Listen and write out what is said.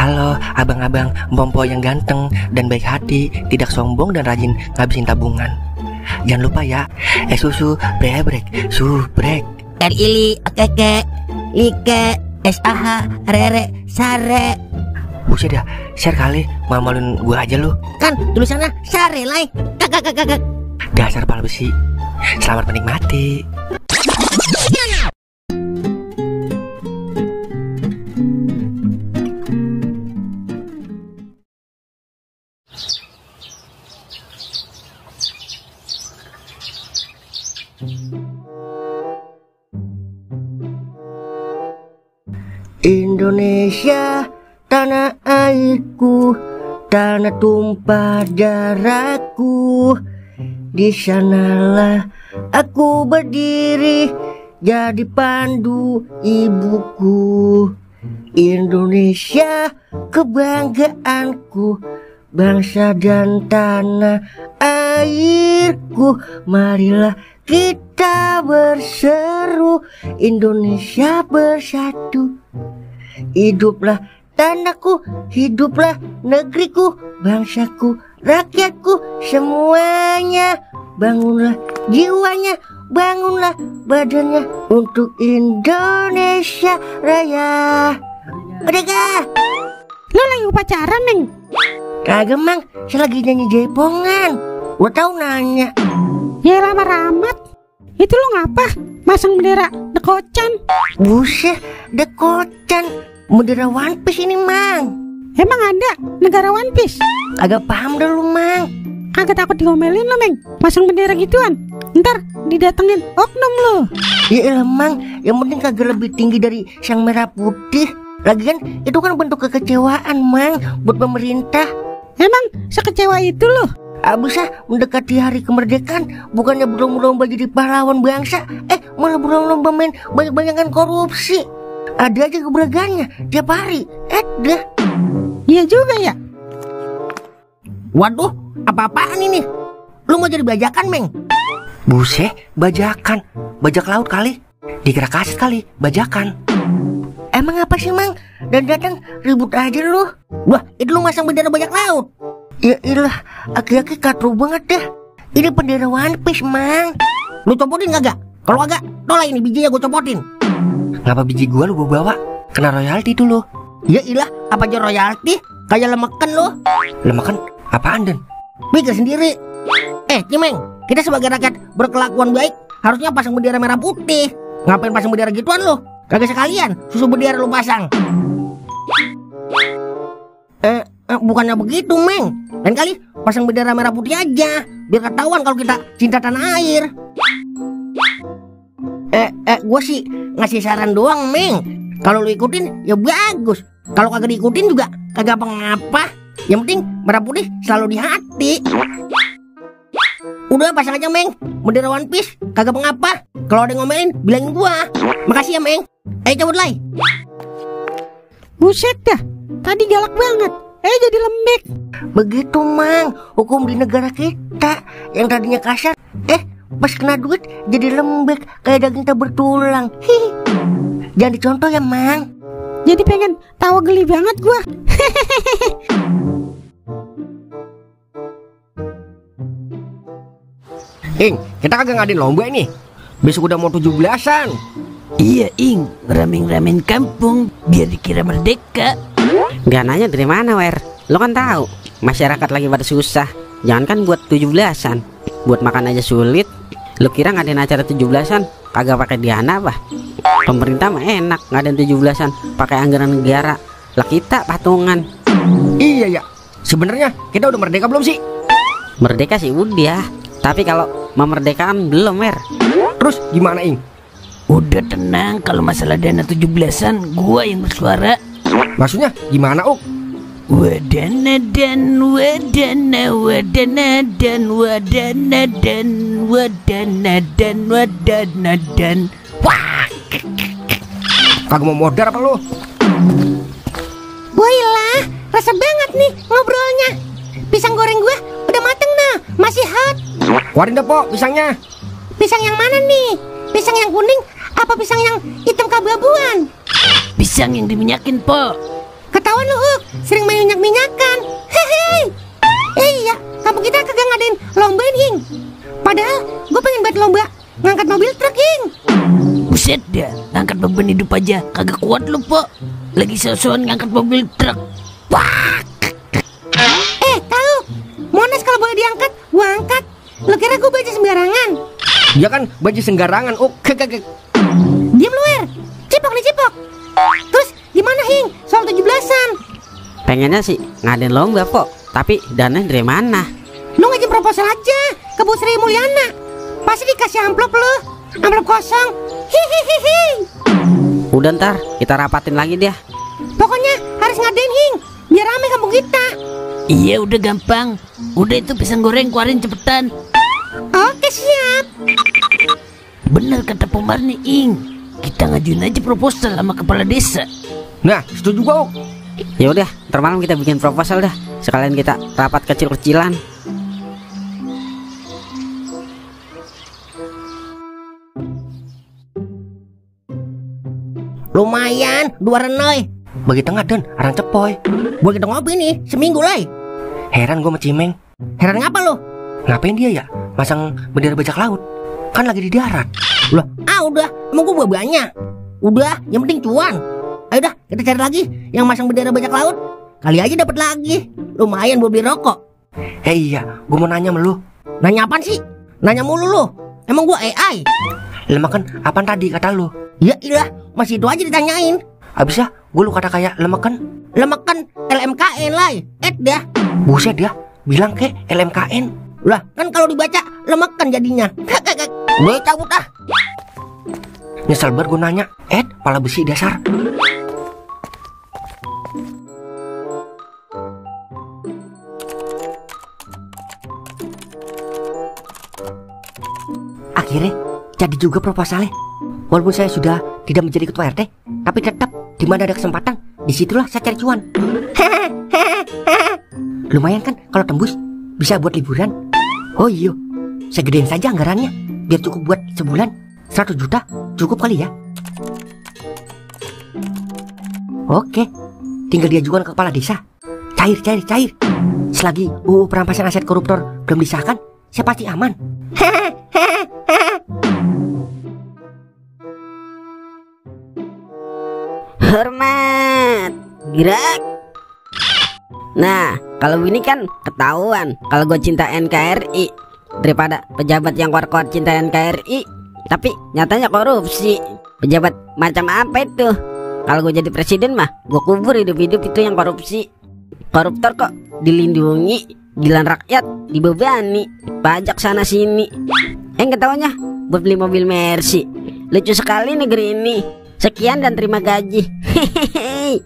Halo abang-abang Mpompo yang ganteng dan baik hati, tidak sombong dan rajin ngabisin tabungan. Jangan lupa ya, susu brebrek, subrek. Ili, keke, like, SAH, rere, sare. Buset dah, share kali, malu-maluin gua aja lu. Kan tulisannya sare lai. Kakak. Dasar pala besi. Selamat menikmati. Indonesia, tanah airku, tanah tumpah darahku. Di sanalah aku berdiri, jadi pandu ibuku. Indonesia, kebanggaanku, bangsa dan tanah airku. Marilah kita berseru, Indonesia bersatu. Hiduplah tanahku, hiduplah negeriku, bangsaku, rakyatku, semuanya. Bangunlah jiwanya, bangunlah badannya untuk Indonesia Raya. Merdeka! Lo lagi upacara, Meng? Kagak, Mang, saya lagi nyanyi jaipongan. Gua tahu nanya. Ya lama amat. Itu lo ngapa? Masang bendera dekocan. Buset, dekocan. Bendera One Piece ini, Mang. Emang ada negara One Piece? Agak paham dah lu, Mang. Kagak takut diomelin lo, Meng? Masang bendera gituan. Ntar didatengin oknum lo. Ya elah, Mang, yang penting kagak lebih tinggi dari sang merah putih. Lagian itu kan bentuk kekecewaan, Mang, buat pemerintah. Emang sekecewa itu lo? Abisah mendekati hari kemerdekaan, bukannya berlomba-lomba jadi pahlawan bangsa, malah berlomba-lomba main banyak-banyakan korupsi. Ada aja keberagaannya tiap hari. Dah. Iya juga ya. Waduh, apa-apaan ini? Lu mau jadi bajakan, Meng? Buset, bajakan. Bajak laut kali. Dikira kaset kali, bajakan. Emang apa sih, Mang? Dan datang ribut aja lu. Wah, itu lu masang bendera bajak laut. Ya ilah, aki-aki katro banget dah. Ini bendera One Piece, Mang. Lu copotin kagak? Kalau kagak, tolak ini bijinya gue copotin. Ngapa biji gua lu bawa? Kena royalti tuh lu. Ya ilah, apa aja royalti? Kayak lemekan lu. Lemekan apaan, Den? Pikir sendiri. Cimeng, kita sebagai rakyat berkelakuan baik harusnya pasang bendera merah putih. Ngapain pasang bendera gituan lu? Kagak sekalian susu bendera lu pasang. Bukannya begitu, Meng. Lain kali pasang bendera merah putih aja, biar ketahuan kalau kita cinta tanah air. Gue sih ngasih saran doang, Meng. Kalau lu ikutin ya bagus. Kalau kagak diikutin juga kagak apa-apa. Yang penting merah putih selalu di hati. Udah pasang aja, Meng. Bendera One Piece kagak apa-apa. Kalau ada yang ngomelin bilangin gua. Makasih ya, Meng. Cabut lay. Buset dah, tadi galak banget. Jadi lembek. Begitu, Mang, hukum di negara kita. Yang tadinya kasar, pas kena duit jadi lembek kayak daging tak bertulang. Hihi. Jangan dicontoh ya, Mang. Jadi pengen tawa geli banget gua. Ing, kita kagak ngadain lomba ini. Besok udah mau 17-an. Iya, Ing, ramen-ramen kampung biar dikira merdeka. Gak nanya dari mana, Wer? Lo kan tahu masyarakat lagi pada susah. Jangankan buat 17-an, buat makan aja sulit. Lo kira ngadain acara 17-an kagak pakai dana apa? Pemerintah mah enak ngadain 17-an pakai anggaran negara. Lah kita patungan. Iya ya. Sebenarnya kita udah merdeka belum sih? Merdeka sih udah, tapi kalau memerdekakan belum, Wer. Terus gimana, Ing? Udah tenang, kalau masalah dana 17-an gua yang bersuara. Maksudnya gimana, Uk? Wadana dan wadana, wadana dan wadana dan wadana dan wadana dan. Wah, kagak mau modar apa lu? Wailah, rasa banget nih ngobrolnya. Pisang goreng gua udah mateng nah, masih hot. Keluarin dah, Po, pisangnya. Pisang yang mana nih? Pisang yang kuning apa pisang yang hitam keabu-abuan? pisang yang diminyakin, Po. Ketahuan lu, Uk. sering main minyak-minyakan. Hehe. Iya, kampung kita kagak ngadain lombain, Hing. Padahal gue pengen buat lomba ngangkat mobil truk, Hing. Buset dah, ngangkat beban hidup aja kagak kuat lu, Pok. Lagi so-soan ngangkat mobil truk. Wah. Tahu, Monas kalau boleh diangkat, gue angkat. Lo kira gue baca sembarangan? Ya kan baju sembarangan. Oke. Diam lu, Wer. Cipok nih, cipok. Terus gimana, Hing? Soal 17-an. Pengennya sih ngadain lomba, Pok. Tapi dana dari mana? Lu ngajin proposal aja ke Bu Sri Mulyana. Pasti dikasih amplop lu. Amplop kosong. Hihihihi. Udah ntar kita rapatin lagi deh. Pokoknya harus ngadain, Hing. Biar rame kampung kita. Iya udah gampang. Udah itu pisang goreng keluarin cepetan. Oke, siap. Bener kata Pomarni, Ing. Kita ngajuin aja proposal sama kepala desa. Nah, setuju gua. Ya udah, ntar malam kita bikin proposal dah. Sekalian kita rapat kecil-kecilan. Lumayan, 2 renoy. Bagi tengah dan arang cepoy. Gua kita ngopi nih, seminggu lah. Heran gua sama Cimeng. Heran ngapa lo? Ngapain dia ya masang bendera bajak laut? Kan lagi di darat. Lah, udah, emang gua banyak. Udah, yang penting cuan. Ayo dah, kita cari lagi yang masang bendera bajak laut. Kali aja dapat lagi. Lumayan buat beli rokok. Iya, gua mau nanya sama lu. Nanya apaan sih? Nanya mulu lu. Emang gua AI? Lemakan apaan tadi kata lu? Ya ilah, masih itu aja ditanyain. Abisnya gua lu kata kayak lemakan. Lemakan LMKN lah. Dah. Buset ya, bilang ke LMKN. Lah, kan kalau dibaca lemakan jadinya. Gue cabut ah. Nyesel banget gua nanya. Pala besi dasar. Akhirnya jadi juga proposalnya. Walaupun saya sudah tidak menjadi ketua RT, tapi tetap di mana ada kesempatan, disitulah saya cari cuan. Lumayan kan kalau tembus, bisa buat liburan. Oh iya, saya gedein saja anggarannya, biar cukup buat sebulan. 100 juta cukup kali ya. Oke, tinggal diajukan ke kepala desa. Cair. Selagi UU perampasan aset koruptor belum disahkan, saya pasti aman. Hormat, gerak. Nah, kalau ini kan ketahuan kalau gue cinta NKRI daripada pejabat yang kuat-kuat cinta NKRI tapi nyatanya korupsi. Pejabat macam apa itu? Kalau gue jadi presiden mah gue kubur hidup-hidup itu yang korupsi. Koruptor kok dilindungi, giliran rakyat dibebani pajak sana sini. Ketahuannya buat beli mobil Mercy. Lucu sekali negeri ini. Sekian dan terima gaji. Hehehe.